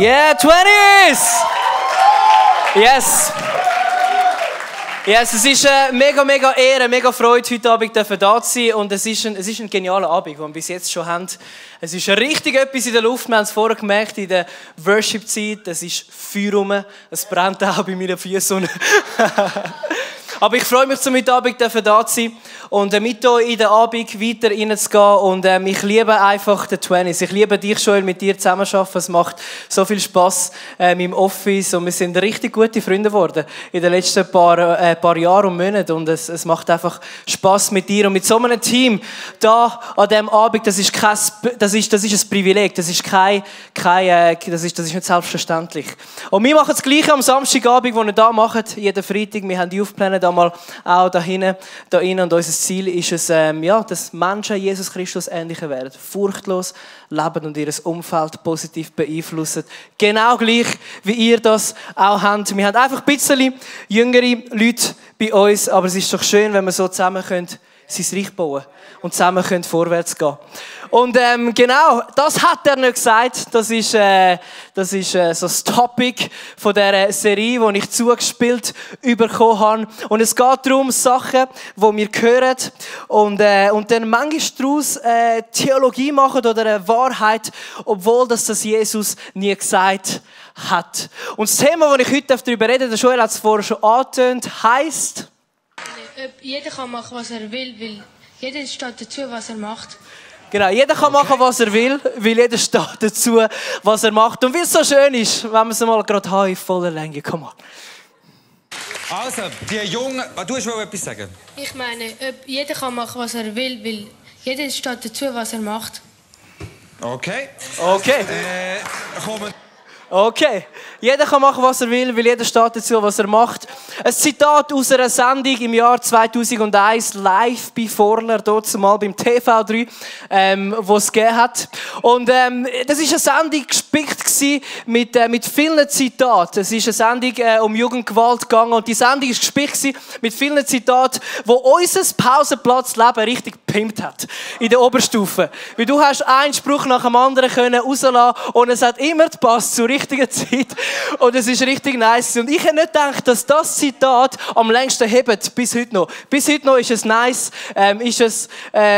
Yeah, 20s! Yes! Yes, es ist eine mega Ehre, mega Freude, heute Abend da zu sein. Und es ist ein genialer Abend, den wir bis jetzt schon haben. Es ist richtig etwas in der Luft. Wir haben es vorher gemerkt, in der Worship-Zeit. Es ist Feuer rum. Es brennt auch bei meinen Füßen. Aber ich freue mich, heute Abend da zu sein und mit euch in den Abend weiter reinzugehen. Und ich liebe einfach die 20s. Ich liebe dich, Joel, mit dir zusammenzuarbeiten. Es macht so viel Spass im Office. Und wir sind richtig gute Freunde geworden in den letzten paar Jahren und Monaten. Und es macht einfach Spass mit dir. Und mit so einem Team da an diesem Abend, das ist ein Privileg. Das ist das ist nicht selbstverständlich. Und wir machen das Gleiche am Samstagabend, das wir da machen, jeden Freitag. Wir haben die Aufpläne da mal auch da hinten. Und unser Ziel ist es, dass Menschen Jesus Christus ähnlicher werden. Furchtlos leben und ihr Umfeld positiv beeinflussen. Genau gleich, wie ihr das auch habt. Wir haben einfach ein bisschen jüngere Leute bei uns, aber es ist doch schön, wenn wir so zusammen sein Reich bauen und zusammen vorwärts gehen. Und genau, das hat er nicht gesagt. Das ist so das Topic von dieser Serie, die ich zugespielt bekommen habe. Und es geht darum, Sachen, die wir hören und dann manchmal daraus Theologie machen oder eine Wahrheit, obwohl das Jesus nie gesagt hat. Und das Thema, das ich heute darüber rede, der Joel hat es vorher schon angetönt, heisst... Jeder kann machen, was er will, weil jeder steht dazu, was er macht. Genau, jeder kann machen, was er will, weil jeder steht dazu, was er macht. Und wie es so schön ist, wenn wir es mal gerade haben, in voller Länge. Komm mal. Also, die Jungen... Du wolltest etwas sagen? Ich meine, jeder kann machen, was er will, weil jeder steht dazu, was er macht. Okay. Okay. Okay. Jeder kann machen, was er will, weil jeder steht dazu, was er macht. Ein Zitat aus einer Sendung im Jahr 2001, live bei Vorler, dort mal beim TV3, wo es gegeben hat. Und das war eine Sendung gespickt mit vielen Zitaten. Es ist eine Sendung um Jugendgewalt gegangen und die Sendung war gespickt mit vielen Zitaten, die unser Pausenplatzleben richtig gepimpt hat. In der Oberstufe. Weil du hast einen Spruch nach dem anderen rauslassen und es hat immer gepasst zur richtigen Zeit. Und es ist richtig nice. Und ich hätte nicht gedacht, dass das Zitat am längsten hebt, bis heute noch. Bis heute noch ist es nice, ist es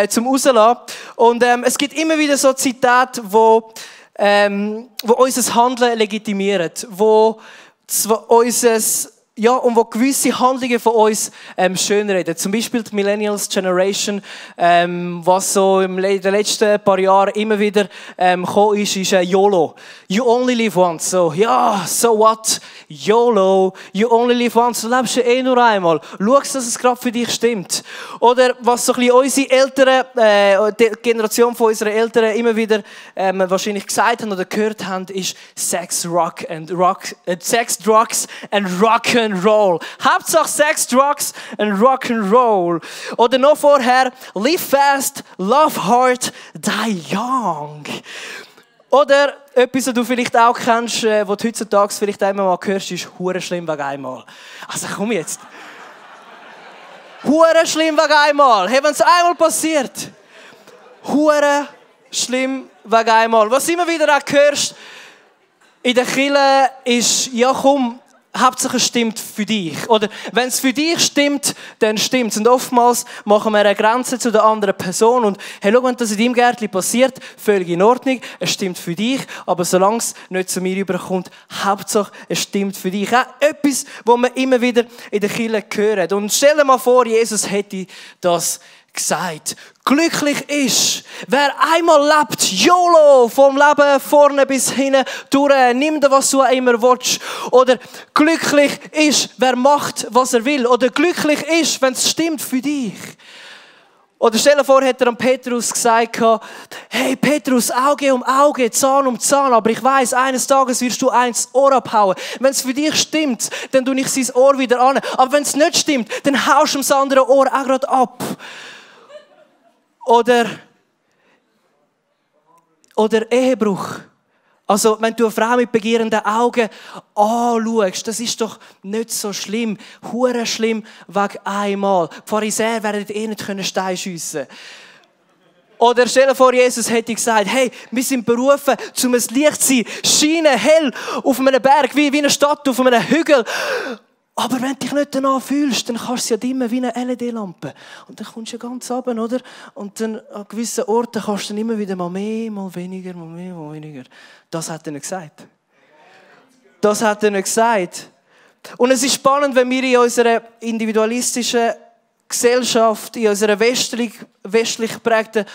zum Rauslassen. Und es gibt immer wieder so Zitate, wo unser Handeln legitimieren, wo wo gewisse Handlungen von uns schönreden. Zum Beispiel die Millennials Generation, was so in den letzten paar Jahren immer wieder gekommen ist YOLO. You only live once. So, ja, so what? YOLO. You only live once. Du lebst ja nur einmal. Schau, dass es gerade für dich stimmt. Oder was so ein bisschen unsere Eltern, die Generation von unseren Eltern immer wieder wahrscheinlich gesagt haben oder gehört haben, ist Sex, Drugs and Rock'n'Roll. Hauptsache Sex, Drugs and Rock'n'Roll. Oder noch vorher, live fast, love hard, die young. Oder etwas, was du vielleicht auch kennst, was du heutzutage vielleicht einmal mal hörst, ist «Hure schlimm wegen einmal». Also komm jetzt. «Hure schlimm wegen einmal». Hey, wenn es einmal passiert. «Hure schlimm wegen einmal». Was immer wieder auch hörst in der Kirche ist, ja komm, Hauptsache es stimmt für dich. Oder wenn es für dich stimmt, dann stimmt es. Und oftmals machen wir eine Grenze zu der anderen Person. Und hey, schau, wenn das in deinem Gärtchen passiert, völlig in Ordnung, es stimmt für dich. Aber solange es nicht zu mir rüberkommt, Hauptsache es stimmt für dich. Auch etwas, was wir immer wieder in der Kirche hören. Und stell dir mal vor, Jesus hätte das gesagt. Glücklich ist, wer einmal lebt, YOLO, vom Leben vorne bis hinten durch, nimm dir, was du immer willst. Oder glücklich ist, wer macht, was er will. Oder glücklich ist, wenn es stimmt für dich. Oder stell dir vor, hätte er an Petrus gesagt, hey Petrus, Auge um Auge, Zahn um Zahn, aber ich weiss, eines Tages wirst du eins Ohr abhauen. Wenn es für dich stimmt, dann tue ich sein Ohr wieder an. Aber wenn es nicht stimmt, dann haust du ihm das andere Ohr auch gerade ab. Oder Ehebruch. Also, wenn du eine Frau mit begehrenden Augen anschaust, das ist doch nicht so schlimm. Hure schlimm wegen einmal. Die Pharisäer werden nicht Steine schiessen. Oder stell dir vor, Jesus hätte gesagt, hey, wir sind berufen, um ein Licht zu sein, scheinen hell auf einem Berg, wie eine Stadt auf einem Hügel. Aber wenn du dich nicht danach fühlst, dann kannst du ja dimmen wie eine LED-Lampe. Und dann kommst du ja ganz runter, oder? Und dann an gewissen Orten kannst du dann immer wieder mal mehr, mal weniger, mal mehr, mal weniger. Das hat er nicht gesagt. Das hat er nicht gesagt. Und es ist spannend, wenn wir in unserer individualistischen Gesellschaft, in unserer westlich geprägten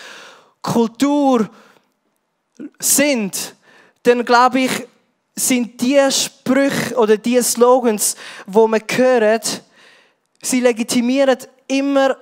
Kultur sind, dann glaube ich, sind die Sprüche oder die Slogans, die man hört, sie legitimieren immer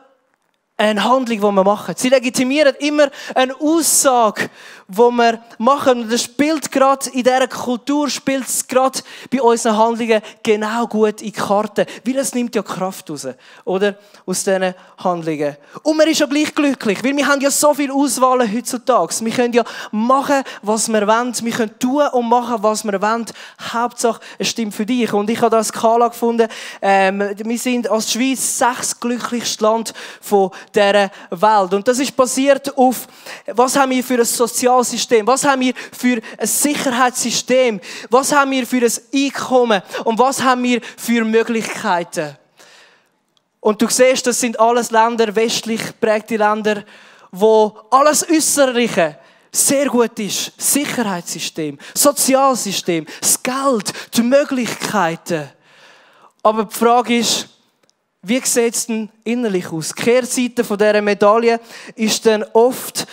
eine Handlung, die wir machen. Sie legitimieren immer eine Aussage, die wir machen. Und das spielt gerade in dieser Kultur, spielt es gerade bei unseren Handlungen genau gut in die Karte. Weil es nimmt ja Kraft raus, oder? Aus diesen Handlungen. Und man ist ja gleich glücklich, weil wir haben ja so viel Auswahl heutzutage. Wir können ja machen, was wir wollen. Wir können tun und machen, was wir wollen. Hauptsache, es stimmt für dich. Und ich habe da eine Skala gefunden. Wir sind als Schweiz 6. glücklichstes Land von dieser Welt. Und das ist basiert auf, was haben wir für ein Sozialsystem? Was haben wir für ein Sicherheitssystem? Was haben wir für ein Einkommen? Und was haben wir für Möglichkeiten? Und du siehst, das sind alles Länder, westlich geprägte Länder, wo alles Äußerliche sehr gut ist. Sicherheitssystem, Sozialsystem, das Geld, die Möglichkeiten. Aber die Frage ist, wie sieht es denn innerlich aus? Die Kehrseite von dieser Medaille ist dann oft,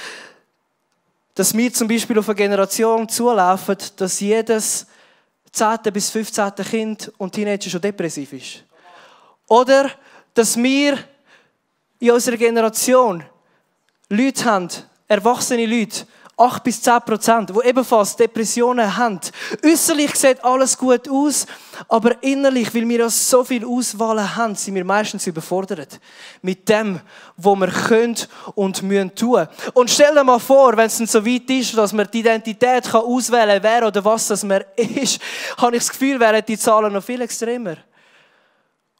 dass wir zum Beispiel auf eine Generation zulaufen, dass jedes 10. bis 15. Kind und Teenager schon depressiv ist. Oder dass wir in unserer Generation Leute haben, erwachsene Leute, 8 bis 10%, die ebenfalls Depressionen haben. Äußerlich sieht alles gut aus, aber innerlich, weil wir ja so viel Auswahl haben, sind wir meistens überfordert mit dem, was wir können und müssen tun. Und stell dir mal vor, wenn es dann so weit ist, dass man die Identität auswählen kann, wer oder was das man ist, habe ich das Gefühl, wären die Zahlen noch viel extremer.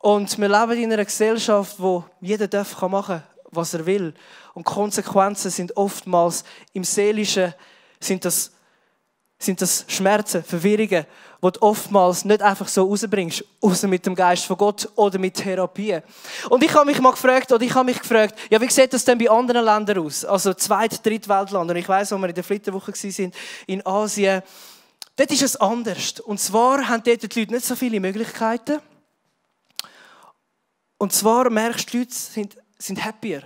Und wir leben in einer Gesellschaft, wo jeder machen darf, was er will. Und Konsequenzen sind oftmals im Seelischen, sind das Schmerzen, Verwirrungen, die du oftmals nicht einfach so rausbringst, außer mit dem Geist von Gott oder mit Therapie. Und ich habe mich gefragt, ja, wie sieht das denn bei anderen Ländern aus? Also Zweit-, Drittweltländer. Und ich weiss, als wir in der Flitterwoche waren, in Asien, dort ist es anders. Und zwar haben dort die Leute nicht so viele Möglichkeiten. Und zwar merkst du, die Leute sind happier.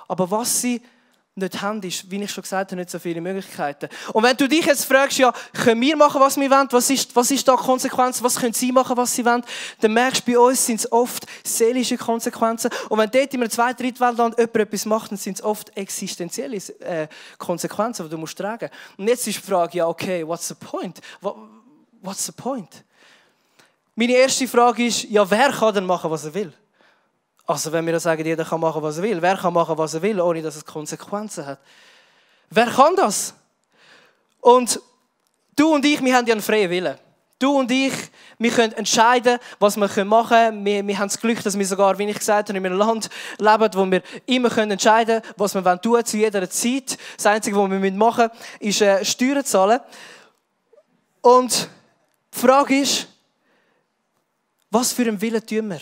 Aber was sie nicht haben, ist, wie ich schon gesagt habe, nicht so viele Möglichkeiten. Und wenn du dich jetzt fragst, ja, können wir machen, was wir wollen? Was ist da die Konsequenz? Was können sie machen, was sie wollen? Dann merkst du, bei uns sind es oft seelische Konsequenzen. Und wenn dort in einem Zweit-, Drittweltland jemand etwas macht, dann sind es oft existenzielle Konsequenzen, die du musst tragen. Und jetzt ist die Frage, ja, okay, what's the point? What's the point? Meine erste Frage ist, ja, wer kann denn machen, was er will? Also wenn wir sagen, jeder kann machen, was er will. Wer kann machen, was er will, ohne dass es Konsequenzen hat? Wer kann das? Und du und ich, wir haben ja einen freien Willen. Du und ich, wir können entscheiden, was wir machen können. Wir haben das Glück, dass wir sogar, wie ich gesagt habe, in einem Land leben, wo wir immer entscheiden können, was wir tun wollen, zu jeder Zeit. Das Einzige, was wir machen müssen, ist Steuern zahlen. Und die Frage ist, was für einen Willen tun wir?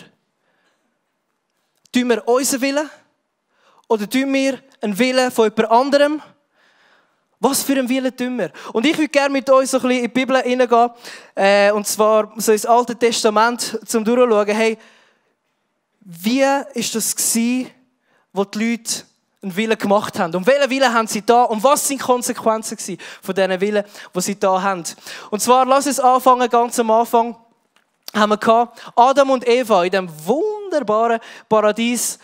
Tun wir unseren Willen? Oder tun wir einen Willen von jemand anderem? Was für einen Willen tun wir? Und ich würde gerne mit euch so ein bisschen in die Bibel hineingehen. Und zwar so ins Alte Testament, zum durchschauen. Hey, wie war das gewesen, wo die Leute einen Willen gemacht haben? Und welchen Willen haben sie da? Und was sind die Konsequenzen von diesen Willen, die sie da haben? Und zwar, lass uns anfangen, ganz am Anfang. Haben wir gehabt, Adam und Eva in diesem wunderbaren Paradies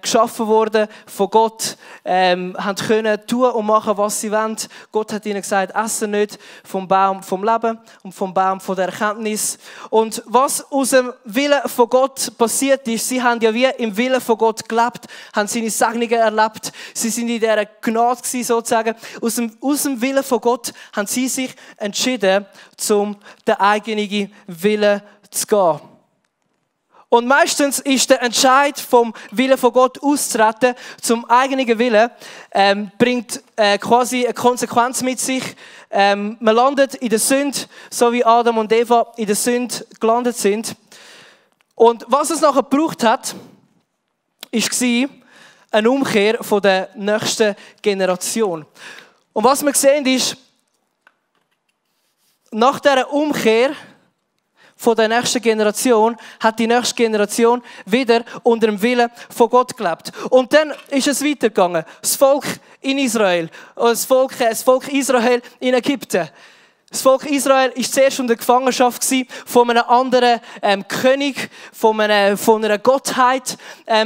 geschaffen worden von Gott, haben können tun und machen, was sie wollen. Gott hat ihnen gesagt, essen nicht vom Baum vom Leben und vom Baum von der Erkenntnis. Und was aus dem Willen von Gott passiert ist, sie haben ja wie im Willen von Gott gelebt, haben seine Segnungen erlebt, sie sind in dieser Gnade gewesen, sozusagen. Aus dem Willen von Gott haben sie sich entschieden, um den eigenen Willen zu gehen. Und meistens ist der Entscheid vom Willen von Gott auszutreten zum eigenen Willen, bringt quasi eine Konsequenz mit sich. Man landet in der Sünde, so wie Adam und Eva in der Sünde gelandet sind. Und was es nachher gebraucht hat, war eine Umkehr von der nächsten Generation. Und was wir sehen ist, nach dieser Umkehr von der nächsten Generation hat die nächste Generation wieder unter dem Willen von Gott gelebt. Und dann ist es weitergegangen. Das Volk in Israel, das Volk Israel in Ägypten. Das Volk Israel war zuerst unter Gefangenschaft von einem anderen König, von einer Gottheit.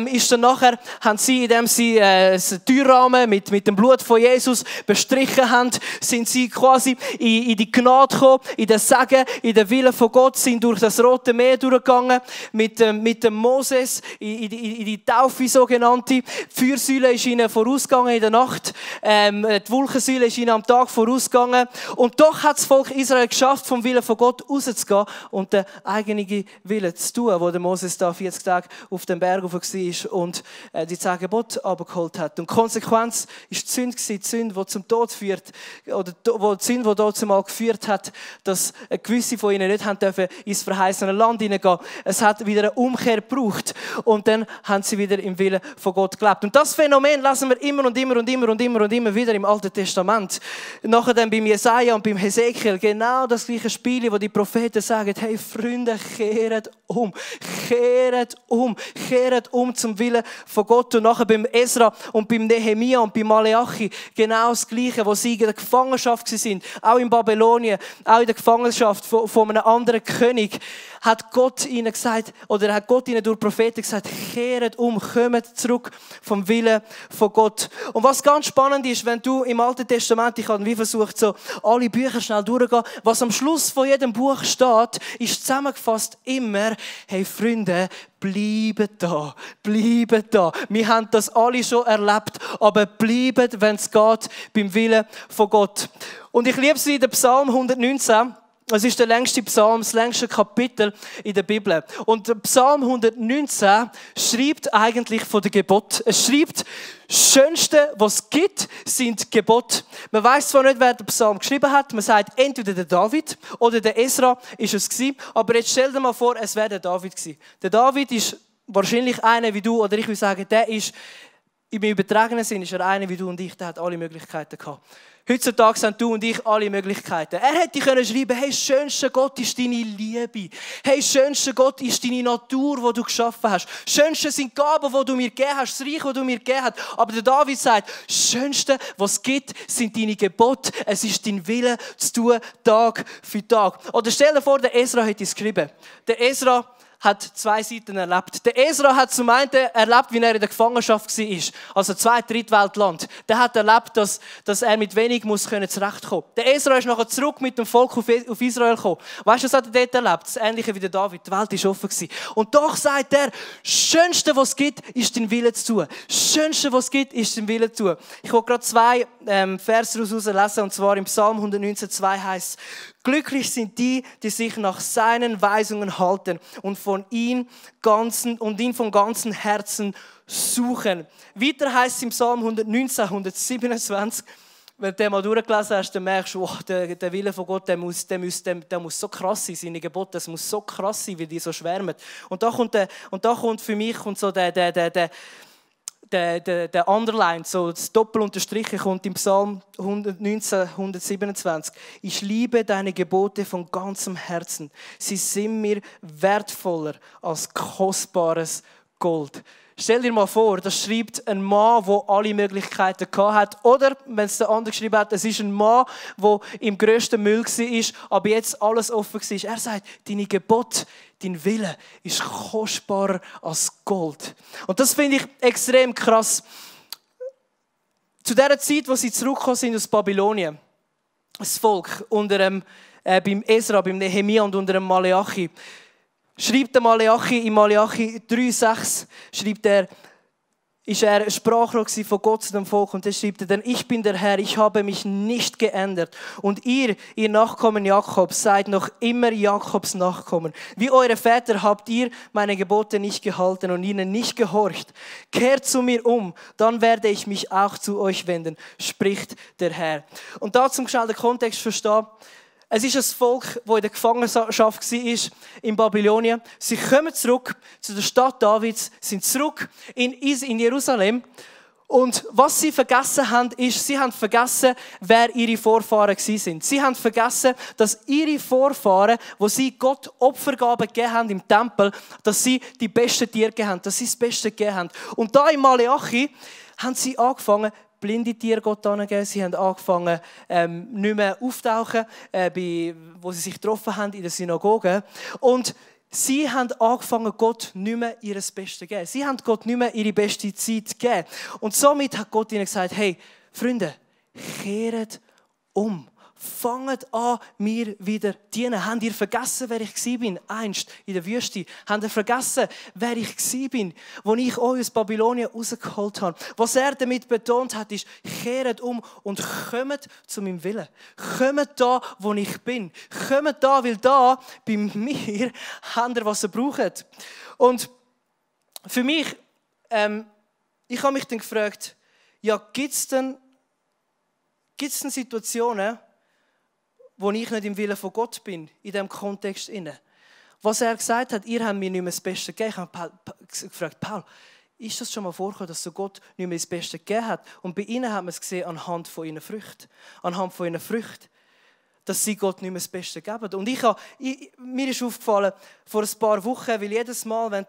Ist dann nachher, haben sie, indem sie einen Türrahmen mit dem Blut von Jesus bestrichen haben, sind sie quasi in die Gnade gekommen, in den Segen, in den Willen von Gott, sind durch das Rote Meer durchgegangen, mit dem Moses, in die Taufe sogenannte. Die Feuersäule ist ihnen vorausgegangen in der Nacht, die Wolkensäule ist ihnen am Tag vorausgegangen. Und doch hat das Volk Israel geschafft, vom Willen von Gott rauszugehen und den eigenen Willen zu tun, wo der Moses da 40 Tage auf dem Berg war und die 10 Gebote abgeholt hat. Und die Konsequenz ist die Sünde, die zum Tod führt, oder die Sünde, die dort zumal geführt hat, dass gewisse von ihnen nicht haben dürfen ins verheißene Land hineingehen. Es hat wieder eine Umkehr gebraucht und dann haben sie wieder im Willen von Gott gelebt. Und das Phänomen lesen wir immer wieder im Alten Testament. Nachher dann beim Jesaja und beim Hesekiel genau das gleiche Spiel, wo die Propheten sagen, hey Freunde, kehrt um zum Willen von Gott. Und nachher beim Esra und beim Nehemia und beim Maleachi genau das Gleiche, wo sie in der Gefangenschaft sind, auch in Babylonien, auch in der Gefangenschaft von einem anderen König, hat Gott ihnen gesagt, oder hat Gott ihnen durch Propheten gesagt, kehrt um, kommt zurück vom Willen von Gott. Und was ganz spannend ist, wenn du im Alten Testament, ich habe wie versucht, so alle Bücher schnell durchzugehen, was am Schluss von jedem Buch steht, ist zusammengefasst immer, hey Freunde, bleibt da. Wir haben das alle schon erlebt, aber bleibt, wenn es geht, beim Willen von Gott. Und ich liebe sie in der Psalm 119. Es ist der längste Psalm, das längste Kapitel in der Bibel. Und der Psalm 119 schreibt eigentlich von der Gebot. Es schreibt, das Schönste, was es gibt, sind Gebote. Man weiß zwar nicht, wer den Psalm geschrieben hat. Man sagt, entweder der David oder der Esra ist es gewesen. Aber jetzt stell dir mal vor, es wäre der David gewesen. Der David ist wahrscheinlich einer wie du, oder ich will sagen, der ist, im übertragenen Sinn, ist er einer wie du und ich, der hat alle Möglichkeiten gehabt. Heutzutage haben du und ich alle Möglichkeiten. Er hätte können schreiben, hey, schönster Gott ist deine Liebe. Hey, schönster Gott ist deine Natur, die du geschaffen hast. Schönste sind die Gaben, die du mir gegeben hast, das Reich, das du mir gegeben hast. Aber der David sagt, das Schönste, was es gibt, sind deine Gebote. Es ist dein Wille zu tun, Tag für Tag. Oder stell dir vor, der Esra hätte es geschrieben. Der Esra hat 2 Seiten erlebt. Der Esra hat zum einen erlebt, wie er in der Gefangenschaft war. Also 2 Drittweltland. Der hat erlebt, dass er mit wenig zurechtkommen muss. Der Esra ist nachher zurück mit dem Volk auf Israel gekommen. Weißt du, was hat er dort erlebt? Das Ähnliche wie der David. Die Welt war offen. Und doch sagt er, das Schönste, was es gibt, ist den Willen zu tun. Das Schönste, was es gibt, ist den Willen zu tun. Ich will gerade 2 Verse daraus lesen. Und zwar im Psalm 119,2 heißt es, glücklich sind die, die sich nach seinen Weisungen halten und ihn von ganzem Herzen suchen. Weiter heißt es im Psalm 119, 127, wenn du den mal durchgelesen hast, dann merkst du, oh, der Wille von Gott, der muss so krass sein, seine Gebote, das muss so krass sein, wie die so schwärmen. Und da kommt für mich so der Underline, so das Doppelunterstriche kommt im Psalm 119, 127. Ich liebe deine Gebote von ganzem Herzen. Sie sind mir wertvoller als kostbares Gold. Stell dir mal vor, das schreibt ein Mann, der alle Möglichkeiten hatte. Oder, wenn es der andere geschrieben hat, es ist ein Mann, der im grössten Müll war, aber jetzt alles offen war. Er sagt, deine Gebote, dein Wille ist kostbarer als Gold. Und das finde ich extrem krass. Zu der Zeit, wo sie zurückgekommen sind aus Babylonien, das Volk beim Esra, beim Nehemia und unter dem Maleachi, schreibt der Maleachi in Maleachi 3,6, schreibt er, ist er Sprachrohr von Gott zu dem Volk und er schreibt, denn ich bin der Herr, ich habe mich nicht geändert und ihr Nachkommen Jakobs, seid noch immer Jakobs Nachkommen. Wie eure Väter habt ihr meine Gebote nicht gehalten und ihnen nicht gehorcht. Kehrt zu mir um, dann werde ich mich auch zu euch wenden, spricht der Herr. Und da zum schnell den Kontext verstehen. Es ist ein Volk, das in der Gefangenschaft war, in Babylonien. Sie kommen zurück zu der Stadt Davids, sind zurück in Jerusalem. Und was sie vergessen haben, ist, sie haben vergessen, wer ihre Vorfahren waren. Sie haben vergessen, dass ihre Vorfahren, wo sie Gott Opfergaben gegeben haben im Tempel, dass sie die besten Tiere gegeben haben, dass sie das Beste gegeben haben. Und da in Maleachi haben sie angefangen, blinde Tiere Gott angegeben. Sie haben angefangen, nicht mehr auftauchen, wo sie sich getroffen haben in der Synagoge. Und sie haben angefangen, Gott nicht mehr ihr Bestes zu geben. Sie haben Gott nicht mehr ihre beste Zeit gegeben. Und somit hat Gott ihnen gesagt, hey, Freunde, kehrt um. Fangt an, mir wieder zu dienen. Habt ihr vergessen, wer ich war, einst in der Wüste? Habt ihr vergessen, wer ich war, als ich euch aus Babylonien rausgeholt habe? Was er damit betont hat, ist, kehrt um und kommt zu meinem Willen. Kommt da, wo ich bin. Kommt da, weil da, bei mir, habt ihr, was ihr braucht. Und für mich, ich habe mich dann gefragt, ja, gibt es denn Situationen, wo ich nicht im Willen von Gott bin, in diesem Kontext inne. Was er gesagt hat, ihr habt mir nicht mehr das Beste gegeben. Ich habe gefragt, Paul, ist das schon mal vorgekommen, dass so Gott nicht mehr das Beste gegeben hat? Und bei ihnen haben wir es gesehen anhand von ihren Früchten. Anhand von ihren Früchten, dass sie Gott nicht mehr das Beste geben. Und mir ist aufgefallen, vor ein paar Wochen, weil jedes Mal, wenn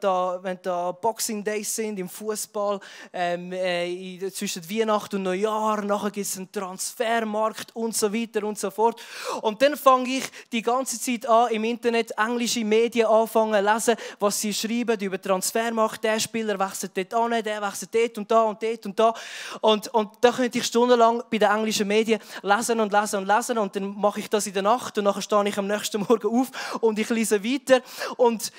da Boxing Days sind im Fußball, zwischen Weihnachten und Neujahr, nachher gibt es einen Transfermarkt und so weiter und so fort. Und dann fange ich die ganze Zeit an, im Internet englische Medien anfangen zu lesen, was sie schreiben über Transfermarkt. Der Spieler wechselt dort an, der wechselt dort und da und dort und da. Und da könnte ich stundenlang bei den englischen Medien lesen und lesen und lesen und dann mache ich das in der Nacht und dann stehe ich am nächsten Morgen auf und ich lese weiter und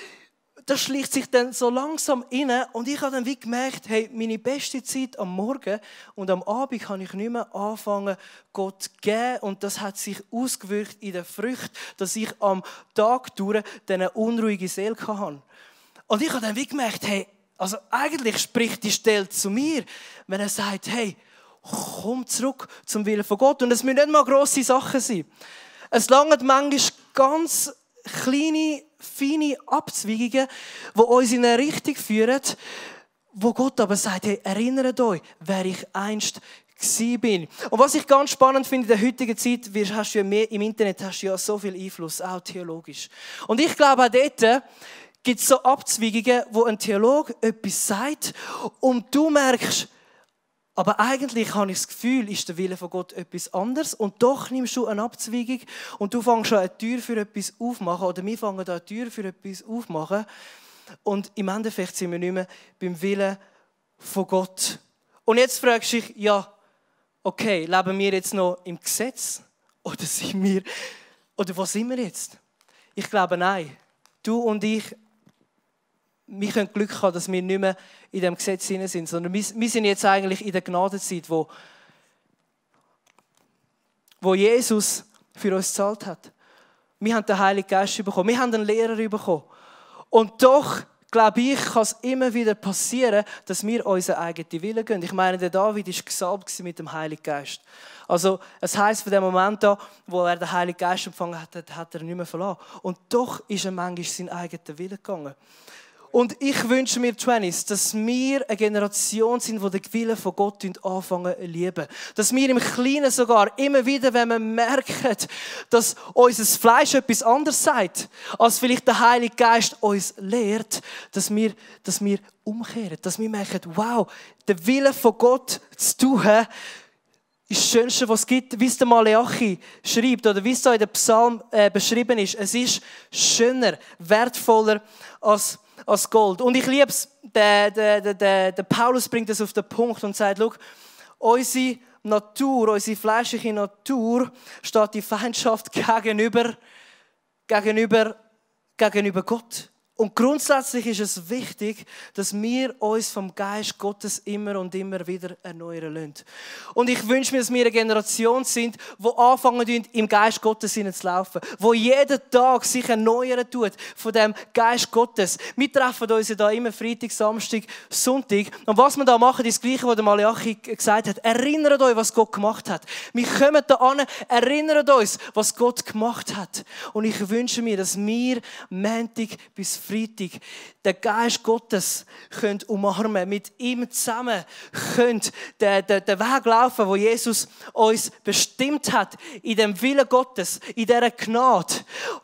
das schleicht sich dann so langsam rein und ich habe dann wie gemerkt, hey, meine beste Zeit am Morgen und am Abend kann ich nicht mehr anfangen, Gott zu geben und das hat sich ausgewirkt in der Früchte, dass ich am Tag durch eine unruhige Seele hatte. Und ich habe dann wie gemerkt, hey, also eigentlich spricht die Stelle zu mir, wenn er sagt, hey, komm zurück zum Willen von Gott. Und es müssen nicht mal grosse Sachen sein. Es langt manchmal ganz kleine, feine Abzweigungen, die uns in eine Richtung führen, wo Gott aber sagt, hey, erinnert euch, wer ich einst bin. Und was ich ganz spannend finde in der heutigen Zeit, hast du ja mehr im Internet hast du ja so viel Einfluss, auch theologisch. Und ich glaube auch dort gibt es so Abzweigungen, wo ein Theologe etwas sagt und du merkst, aber eigentlich habe ich das Gefühl, ist der Wille von Gott etwas anderes und doch nimmst du eine Abzweigung und du fängst an, eine Tür für etwas aufmachen oder wir fangen an, eine Tür für etwas aufmachen und im Endeffekt sind wir nicht mehr beim Willen von Gott. Und jetzt fragst du dich, ja, okay, leben wir jetzt noch im Gesetz oder wo sind wir jetzt? Ich glaube, nein. Du und ich, wir können Glück haben, dass wir nicht mehr in diesem Gesetz sind, sondern wir sind jetzt eigentlich in der Gnadenzeit, wo Jesus für uns gezahlt hat. Wir haben den Heiligen Geist bekommen, wir haben einen Lehrer bekommen. Und doch, glaube ich, kann es immer wieder passieren, dass wir unseren eigenen Willen gehen. Ich meine, der David war gesalbt mit dem Heiligen Geist. Also, es heisst, von dem Moment an, wo er den Heiligen Geist empfangen hat, hat er ihn nicht mehr verlassen. Und doch ist er manchmal seinen eigenen Willen gegangen. Und ich wünsche mir, Twenties, dass wir eine Generation sind, die den Willen von Gott anfangen zu lieben. Dass wir im Kleinen sogar immer wieder, wenn wir merken, dass unser Fleisch etwas anderes sagt, als vielleicht der Heilige Geist uns lehrt, dass wir umkehren. Dass wir merken, wow, den Willen von Gott zu tun, ist das Schönste, was es gibt, wie es der Maleachi schreibt oder wie es da in dem Psalm beschrieben ist. Es ist schöner, wertvoller als Gold. Und ich liebe es, der Paulus bringt es auf den Punkt und sagt, schau, unsere Natur, unsere fleischliche Natur steht die Feindschaft gegenüber Gott. Und grundsätzlich ist es wichtig, dass wir uns vom Geist Gottes immer und immer wieder erneuern lassen. Und ich wünsche mir, dass wir eine Generation sind, die anfangen, im Geist Gottes zu laufen. Die jeden Tag sich erneuern tut von dem Geist Gottes. Wir treffen uns ja da immer Freitag, Samstag, Sonntag. Und was wir da machen, ist das Gleiche, was der Malachi gesagt hat. Erinnert euch, was Gott gemacht hat. Wir kommen da an, erinnert uns, was Gott gemacht hat. Und ich wünsche mir, dass wir Montag bis Freitag den Geist Gottes können umarmen, mit ihm zusammen können den Weg laufen, wo Jesus uns bestimmt hat, in dem Willen Gottes, in dieser Gnade,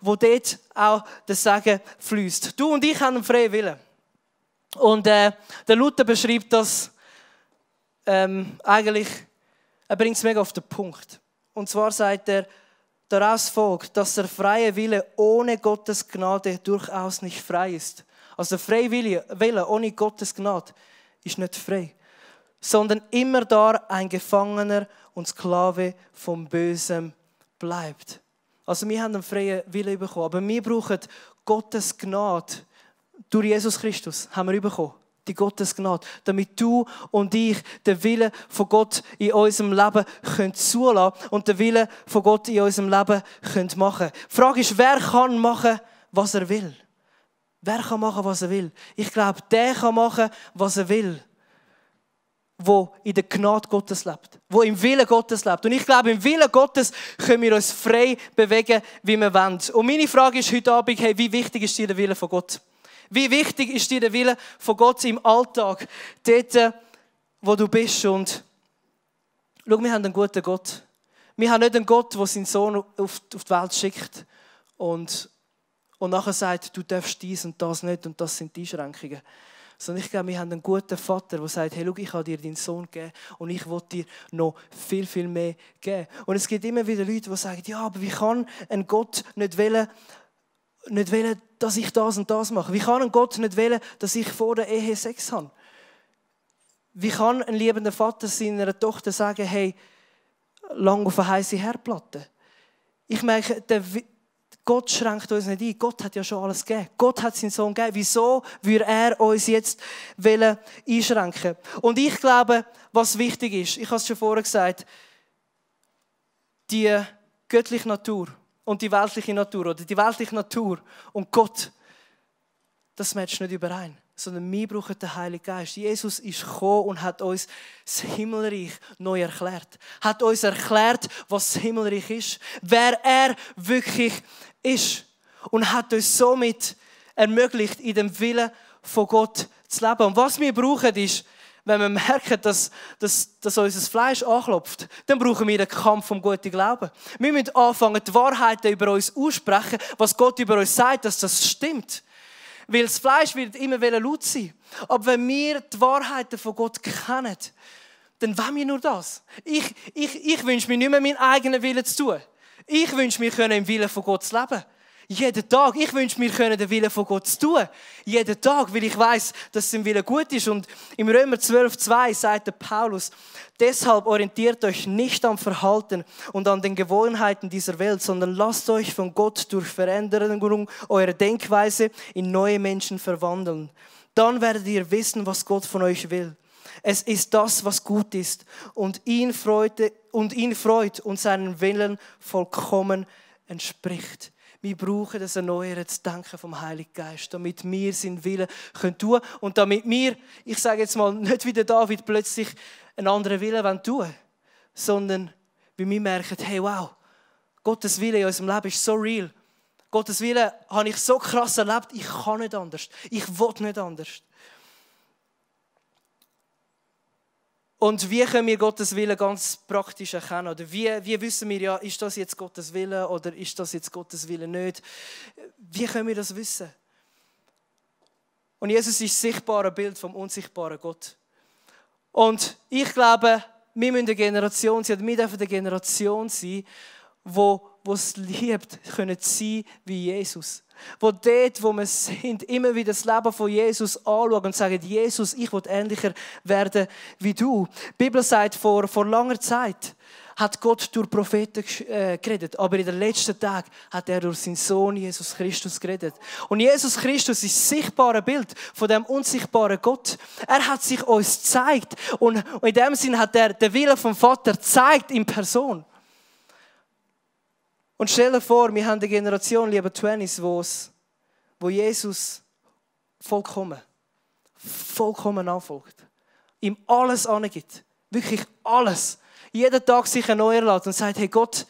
wo dort auch der Segen fließt. Du und ich haben einen freien Willen. Und der Luther beschreibt das eigentlich, er bringt es mega auf den Punkt. Und zwar sagt er, daraus folgt, dass der freie Wille ohne Gottes Gnade durchaus nicht frei ist. Also der freie Wille ohne Gottes Gnade ist nicht frei, sondern immer da ein Gefangener und Sklave vom Bösen bleibt. Also wir haben einen freien Willen bekommen, aber wir brauchen Gottes Gnade. Durch Jesus Christus haben wir bekommen. Die Gottesgnade, damit du und ich den Willen von Gott in unserem Leben zulassen können und den Willen von Gott in unserem Leben machen können. Die Frage ist, wer kann machen, was er will? Wer kann machen, was er will? Ich glaube, der kann machen, was er will, der in der Gnade Gottes lebt, der im Willen Gottes lebt. Und ich glaube, im Willen Gottes können wir uns frei bewegen, wie wir wollen. Und meine Frage ist heute Abend, hey, wie wichtig ist dir der Wille von Gott? Wie wichtig ist dir der Wille von Gott im Alltag, dort, wo du bist? Und schau, wir haben einen guten Gott. Wir haben nicht einen Gott, der seinen Sohn auf die Welt schickt und nachher sagt, du darfst dies und das nicht und das sind die Einschränkungen. Sondern ich glaube, wir haben einen guten Vater, der sagt, hey, schau, ich habe dir deinen Sohn gegeben und ich will dir noch viel, viel mehr geben. Und es gibt immer wieder Leute, die sagen, ja, aber wie kann ein Gott nicht wollen, dass ich das und das mache? Wie kann ein Gott nicht wollen, dass ich vor der Ehe Sex habe? Wie kann ein liebender Vater seiner Tochter sagen, hey, lang auf eine heisse Herdplatte? Ich merke, Gott schränkt uns nicht ein. Gott hat ja schon alles gegeben. Gott hat seinen Sohn gegeben. Wieso würde er uns jetzt einschränken? Und ich glaube, was wichtig ist, ich habe es schon vorher gesagt, die göttliche Natur und die weltliche Natur, oder die weltliche Natur und Gott, das matcht nicht überein. Sondern wir brauchen den Heiligen Geist. Jesus ist gekommen und hat uns das Himmelreich neu erklärt. Hat uns erklärt, was das Himmelreich ist. Wer er wirklich ist. Und hat uns somit ermöglicht, in dem Willen von Gott zu leben. Und was wir brauchen ist, wenn wir merken, dass unser Fleisch anklopft, dann brauchen wir den Kampf vom guten Glauben. Wir müssen anfangen, die Wahrheiten über uns aussprechen, was Gott über uns sagt, dass das stimmt. Weil das Fleisch wird immer laut sein. Aber wenn wir die Wahrheiten von Gott kennen, dann wollen wir nur das. Ich wünsche mir nicht mehr meinen eigenen Willen zu tun. Ich wünsche mir, im Willen von Gott zu leben. Jeden Tag. Ich wünsche mir, den Willen von Gott zu tun. Jeden Tag, weil ich weiss, dass sein Wille gut ist. Und im Römer 12,2 sagt der Paulus, deshalb orientiert euch nicht am Verhalten und an den Gewohnheiten dieser Welt, sondern lasst euch von Gott durch Veränderung eurer Denkweise in neue Menschen verwandeln. Dann werdet ihr wissen, was Gott von euch will. Es ist das, was gut ist und ihn freut und seinen Willen vollkommen entspricht. Wir brauchen das erneuerte Denken vom Heiligen Geist, damit wir seinen Willen tun können und damit wir, ich sage jetzt mal, nicht wie der David plötzlich einen anderen Willen tun wollen, sondern weil wir merken, hey wow, Gottes Wille in unserem Leben ist so real. Gottes Wille habe ich so krass erlebt, ich kann nicht anders. Ich will nicht anders. Und wie können wir Gottes Willen ganz praktisch erkennen? Oder wie wissen wir, ja, ist das jetzt Gottes Wille oder ist das jetzt Gottes Wille nicht? Wie können wir das wissen? Und Jesus ist das sichtbare Bild vom unsichtbaren Gott. Und ich glaube, wir müssen eine Generation sein, oder wir dürfen eine Generation sein, die es liebt, können sein wie Jesus. Wo dort, wo wir sind, immer wieder das Leben von Jesus anschauen und sagen, Jesus, ich will ähnlicher werden wie du. Die Bibel sagt vor langer Zeit, hat Gott durch Propheten geredet, aber in den letzten Tagen hat er durch seinen Sohn Jesus Christus geredet. Und Jesus Christus ist das sichtbare Bild von dem unsichtbaren Gott. Er hat sich uns gezeigt und in dem Sinn hat er den Willen vom Vater gezeigt in Person. Und stell dir vor, wir haben eine Generation, liebe 20s, wo Jesus vollkommen nachfolgt. Ihm alles angibt. Wirklich alles. Jeden Tag sich erneuern lässt und sagt, hey Gott,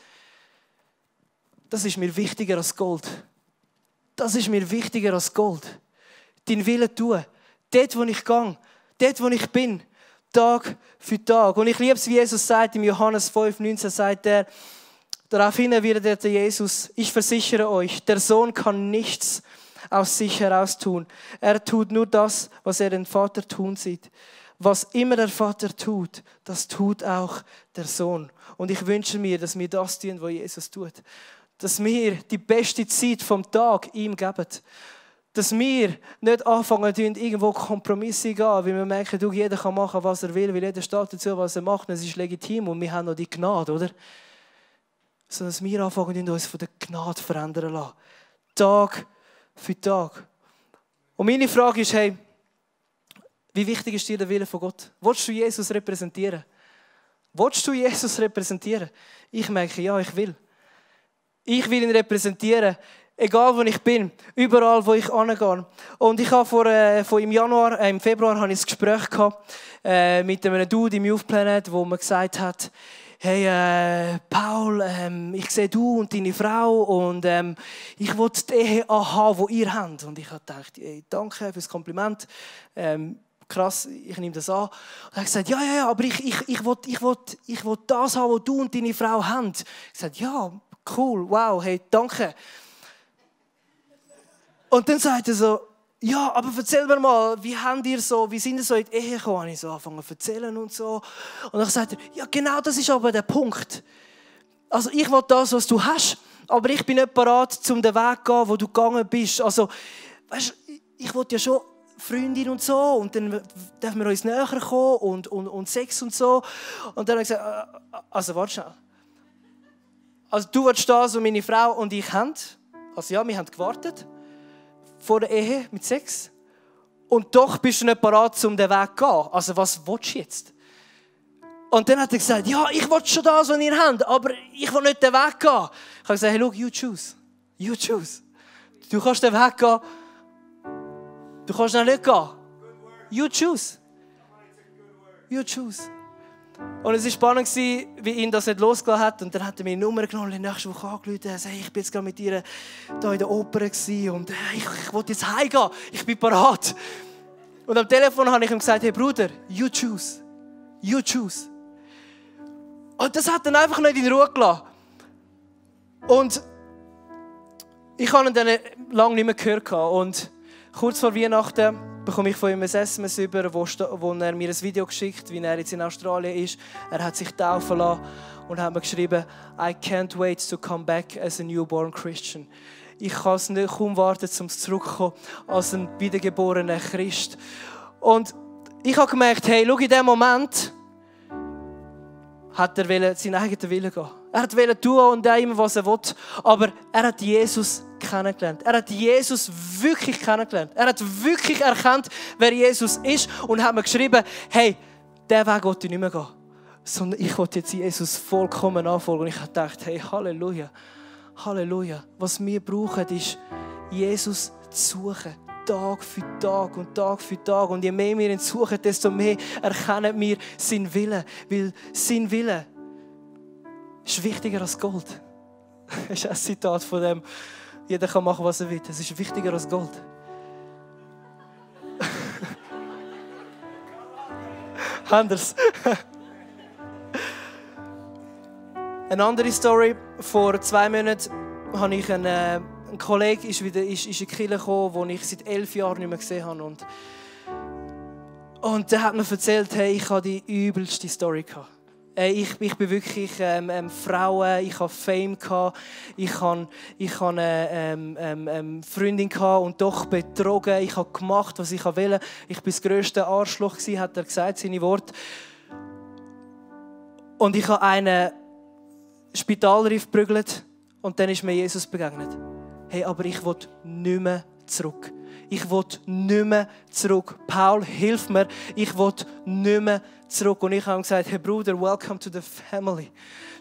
das ist mir wichtiger als Gold. Das ist mir wichtiger als Gold. Dein Wille tun. Dort, wo ich gehe. Dort, wo ich bin. Tag für Tag. Und ich liebe es, wie Jesus sagt, im Johannes 5,19 sagt er, daraufhin erwiderte Jesus, ich versichere euch, der Sohn kann nichts aus sich heraus tun. Er tut nur das, was er den Vater tun sieht. Was immer der Vater tut, das tut auch der Sohn. Und ich wünsche mir, dass wir das tun, was Jesus tut. Dass wir die beste Zeit vom Tag ihm geben. Dass wir nicht anfangen, irgendwo Kompromisse gehen, weil wir merken, jeder kann machen, was er will, weil jeder steht dazu, was er macht. Das ist legitim und wir haben noch die Gnade, oder? Sondern dass wir anfangen, uns von der Gnade verändern lassen. Tag für Tag. Und meine Frage ist, hey, wie wichtig ist dir der Wille von Gott? Willst du Jesus repräsentieren? Willst du Jesus repräsentieren? Ich merke, ja, ich will. Ich will ihn repräsentieren, egal wo ich bin, überall, wo ich hingehe. Und ich habe im Februar habe ich ein Gespräch gehabt, mit einem Dude im Youth Planet, wo mir gesagt hat, hey Paul, ich sehe du und deine Frau und ich will die Ehe haben, die ihr habt. Und ich habe gedacht, hey, danke für das Kompliment. Krass, ich nehme das an. Und er hat gesagt, ja, aber ich will das haben, was du und deine Frau habt. Ich habe gesagt, ja, cool, wow, hey, danke. Und dann sagt er so, ja, aber erzähl mir mal, wie sind ihr so in die Ehe gekommen? Und ich so angefangen zu erzählen und so. Und dann sagt er, ja genau, das ist aber der Punkt. Also ich will das, was du hast, aber ich bin nicht bereit, um den Weg zu gehen, wo du gegangen bist. Also, weißt du, ich will ja schon Freundin und so und dann dürfen wir uns näher kommen und Sex und so. Und dann habe ich gesagt, also warte schnell. Also du willst das, was meine Frau und ich haben. Also ja, wir haben gewartet vor der Ehe mit Sex. Und doch bist du nicht bereit, um den Weg zu gehen. Also was willst du jetzt? Und dann hat er gesagt, ja, ich will schon das, was ihr habt, aber ich will nicht den Weg gehen. Ich habe gesagt, hey, look, you choose. You choose. Du kannst den Weg gehen. Du kannst noch nicht gehen. You choose. You choose. Und es war spannend, wie ihn das nicht losgelassen hat. Und dann hat er mir eine Nummer genommen und nächste Woche angerufen. Er sagte, ich bin jetzt gerade mit ihr hier in der Oper und ich will jetzt heimgehen. Ich bin bereit. Und am Telefon habe ich ihm gesagt, hey Bruder, you choose. You choose. Und das hat er einfach nicht in Ruhe gelassen. Und ich habe ihn dann lange nicht mehr gehört. Und kurz vor Weihnachten bekomme ich von ihm ein SMS über, wo er mir ein Video geschickt hat, wie er jetzt in Australien ist. Er hat sich taufen lassen und hat mir geschrieben, I can't wait to come back as a newborn Christian. Ich kann es nicht kaum warten, um zurückzukommen als ein wiedergeborener Christ. Und ich habe gemerkt, hey, schau, in dem Moment hat er seinen eigenen Willen gehen. Er wollte tun und immer, was er will. Aber er hat Jesus kennengelernt. Er hat Jesus wirklich kennengelernt. Er hat wirklich erkannt, wer Jesus ist und hat mir geschrieben, hey, diesen Weg will ich nicht mehr gehen. Sondern ich will jetzt Jesus vollkommen nachfolgen. Und ich habe gedacht, hey, Halleluja. Halleluja. Was wir brauchen, ist, Jesus zu suchen. Tag für Tag und Tag für Tag. Und je mehr wir ihn suchen, desto mehr erkennen wir seinen Willen. Weil sein Wille ist wichtiger als Gold. Das ist ein Zitat von dem, jeder kann machen, was er will. Es ist wichtiger als Gold. Anders. Eine andere Story. Vor 2 Monaten habe ich ein Kollege ist in die Kirche gekommen, den ich seit 11 Jahren nicht mehr gesehen habe. Und der hat mir erzählt, hey, ich hatte die übelste Story gehabt. Ich bin wirklich Frauen, ich hatte Fame gehabt, ich hatte eine Freundin gehabt und doch betrogen. Ich habe gemacht, was ich wollte. Ich war das grösste Arschloch, hat er gesagt, seine Worte. Und ich habe einen Spitalreif geprügelt und dann ist mir Jesus begegnet. Hey, aber ich will nicht mehr zurück. Ich will nicht mehr zurück. Paul, hilf mir. Ich will nicht mehr zurück. Und ich habe ihm gesagt, hey Bruder, welcome to the family.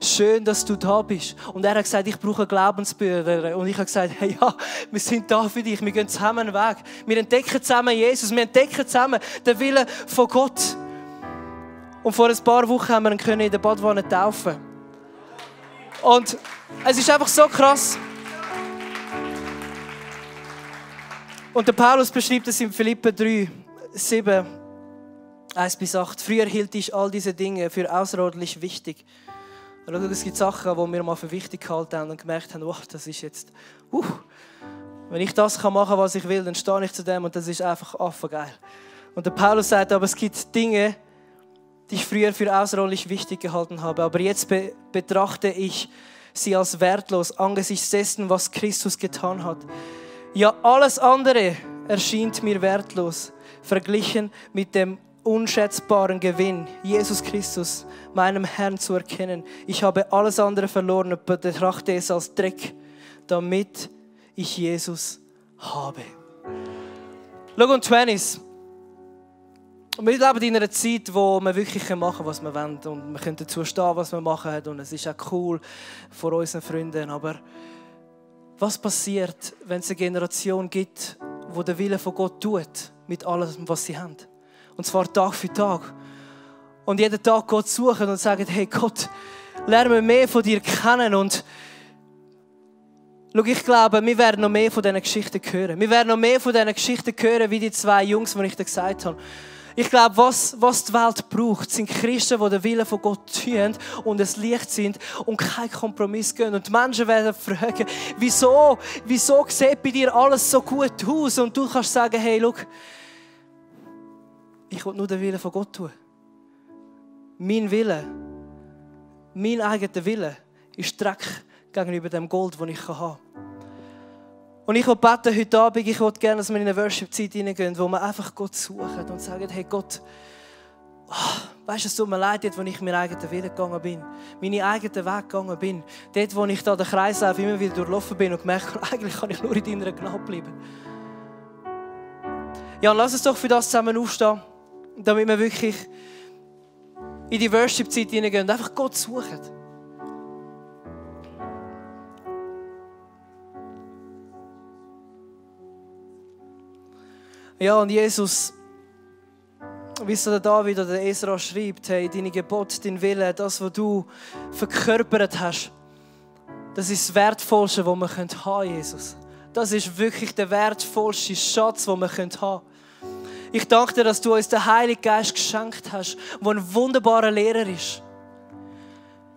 Schön, dass du da bist. Und er hat gesagt, ich brauche Glaubensbrüder. Und ich habe gesagt, hey ja, wir sind da für dich. Wir gehen zusammen einen Weg. Wir entdecken zusammen Jesus. Wir entdecken zusammen den Willen von Gott. Und vor ein paar Wochen haben wir ihn in der Badwanne taufen. Und es ist einfach so krass. Und der Paulus beschreibt es in Philipper 3, 7, 1-8. Früher hielt ich all diese Dinge für außerordentlich wichtig. Und es gibt Sachen, die wir mal für wichtig gehalten haben und gemerkt haben, wow, das ist jetzt, wenn ich das machen kann, was ich will, dann stehe ich zu dem und das ist einfach affengeil. Und der Paulus sagt, aber es gibt Dinge, die ich früher für außerordentlich wichtig gehalten habe, aber jetzt betrachte ich sie als wertlos angesichts dessen, was Christus getan hat. Ja, alles andere erschien mir wertlos, verglichen mit dem unschätzbaren Gewinn, Jesus Christus, meinem Herrn zu erkennen. Ich habe alles andere verloren und betrachte es als Dreck, damit ich Jesus habe. Schau, und 20s. Und wir leben in einer Zeit, wo wir wirklich machen können, was wir wollen. Und wir können dazu stehen, was wir machen. Und es ist auch cool vor unseren Freunden. Aber was passiert, wenn es eine Generation gibt, die den Willen von Gott tut, mit allem, was sie haben? Und zwar Tag für Tag. Und jeden Tag Gott suchen und sagen, hey Gott, lerne mir mehr von dir kennen. Und schau, ich glaube, wir werden noch mehr von diesen Geschichten hören. Wir werden noch mehr von diesen Geschichten hören, wie die 2 Jungs, die ich dir gesagt habe. Ich glaube, was die Welt braucht, sind Christen, die den Willen von Gott tun und es Licht sind und keinen Kompromiss gehen. Und die Menschen werden fragen, wieso sieht bei dir alles so gut aus? Und du kannst sagen, hey, schau, ich will nur den Willen von Gott tun. Mein Wille, mein eigener Wille ist Dreck gegenüber dem Gold, das ich haben kann. Und ich will beten heute Abend, ich will gerne, dass wir in eine Worship-Zeit hineingehen, wo wir einfach Gott suchen und sagen, hey Gott, weißt du, es tut mir leid, dort, wo ich meinen eigenen Willen gegangen bin, meine eigenen Weg gegangen bin, dort, wo ich da den Kreislauf immer wieder durchlaufen bin und gemerkt habe, eigentlich kann ich nur in deiner Gnade bleiben. Ja, und lass uns doch für das zusammen aufstehen, damit wir wirklich in die Worship-Zeit hineingehen und einfach Gott suchen. Ja, und Jesus, wie es der David oder der Esra schreibt, hey, deine Gebote, dein Wille, das, was du verkörpert hast, das ist das Wertvollste, was wir haben können, Jesus. Das ist wirklich der wertvollste Schatz, den wir haben können. Ich danke dir, dass du uns den Heiligen Geist geschenkt hast, der ein wunderbarer Lehrer ist.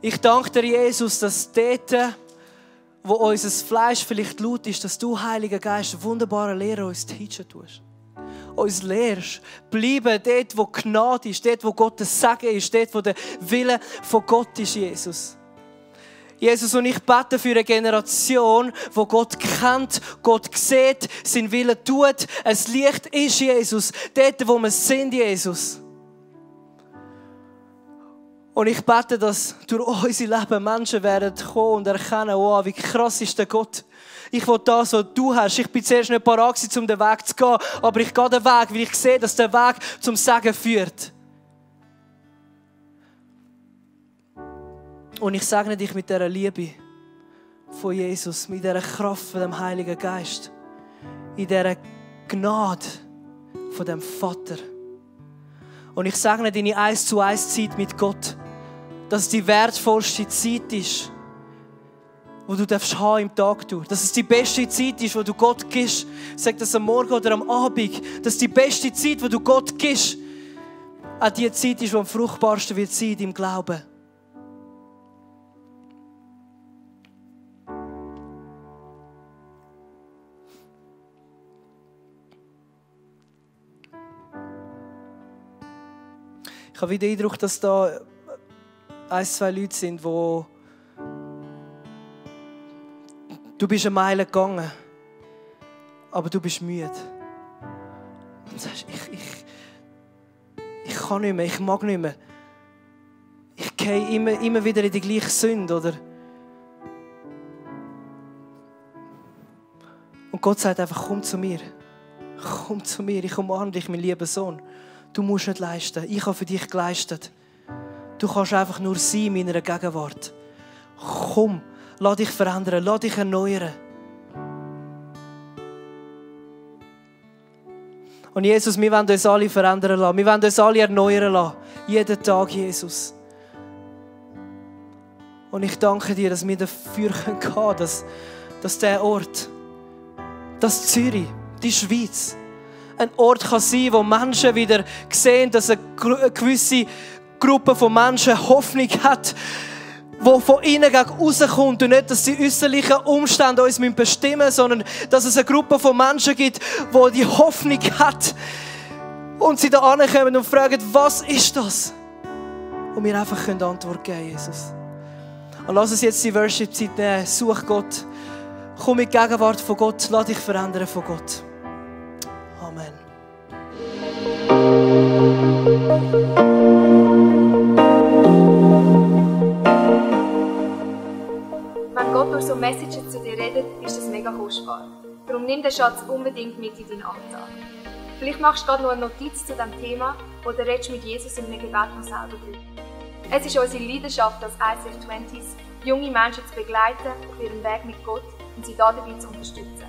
Ich danke dir, Jesus, dass dort, wo unser Fleisch vielleicht laut ist, dass du, Heiliger Geist, ein wunderbarer Lehrer uns teachen tust. Uns lehrst. Bleiben dort, wo Gnade ist, dort, wo Gottes Segen ist, dort, wo der Wille von Gott ist, Jesus. Jesus, und ich bete für eine Generation, die Gott kennt, Gott sieht, seinen Willen tut. Es Licht ist, Jesus, dort, wo wir sind, Jesus. Und ich bete, dass durch unser Leben Menschen werden kommen und erkennen, wow, wie krass ist der Gott. Ich will das, was du hast. Ich bin zuerst nicht parat, um den Weg zu gehen, aber ich gehe den Weg, weil ich sehe, dass der Weg zum Segen führt. Und ich segne dich mit dieser Liebe von Jesus, mit dieser Kraft von dem Heiligen Geist, in dieser Gnade von dem Vater. Und ich segne deine 1:1 Zeit mit Gott, dass es die wertvollste Zeit ist, wo du haben im Tag durch. Dass es die beste Zeit ist, wo du Gott gibst. Sag das am Morgen oder am Abend. Dass es die beste Zeit, wo du Gott gibst, auch die Zeit ist, die am fruchtbarsten wird sein im Glauben. Ich habe wieder den Eindruck, dass da 1-2 Leute sind, die du bist eine Meile gegangen, aber du bist müde. Und sagst, ich kann nicht mehr, ich mag nicht mehr. Ich gehe immer wieder in die gleiche Sünde, oder Gott sagt einfach, komm zu mir. Komm zu mir, ich umarme dich, mein lieber Sohn. Du musst nicht leisten, ich habe für dich geleistet. Du kannst einfach nur sein in meiner Gegenwart. Komm, lass dich verändern, lass dich erneuern. Und Jesus, wir wollen uns alle verändern lassen. Wir wollen uns alle erneuern lassen. Jeden Tag, Jesus. Und ich danke dir, dass wir dafür gehen können, dass dieser Ort, dass Zürich, die Schweiz, ein Ort kann sein, wo Menschen wieder sehen, dass eine gewisse Gruppe von Menschen Hoffnung hat, die von innen rauskommt und nicht, dass die äußerlichen Umstände uns bestimmen müssen, sondern dass es eine Gruppe von Menschen gibt, die die Hoffnung hat und sie da ankommen und fragen, was ist das? Und wir einfach Antwort geben können, Jesus. Und lass uns jetzt die Worship-Zeit nehmen. Such Gott. Komm in die Gegenwart von Gott. Lass dich verändern von Gott. Amen. Wenn Gott durch so Messages zu dir redet, ist das mega kostbar. Darum nimm den Schatz unbedingt mit in deinen Alltag. Vielleicht machst du gerade noch eine Notiz zu diesem Thema oder redest mit Jesus in einem Gebet noch selber drüber. Es ist unsere Leidenschaft als ICF 20s, junge Menschen zu begleiten auf ihrem Weg mit Gott und sie dabei zu unterstützen.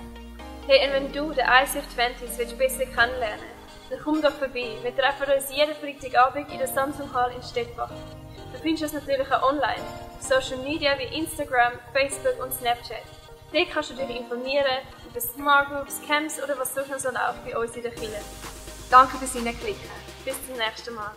Hey, und wenn du den ICF 20s besser kennenlernen willst, dann komm doch vorbei. Wir treffen uns jeden Freitagabend in der Samsung Hall in Stettbach. Du findest uns natürlich auch online, auf Social Media wie Instagram, Facebook und Snapchat. Dort kannst du dich informieren über Smart Groups, Camps oder was sonst noch so läuft bei uns in der Kirche. Danke fürs Hineinklicken. Bis zum nächsten Mal.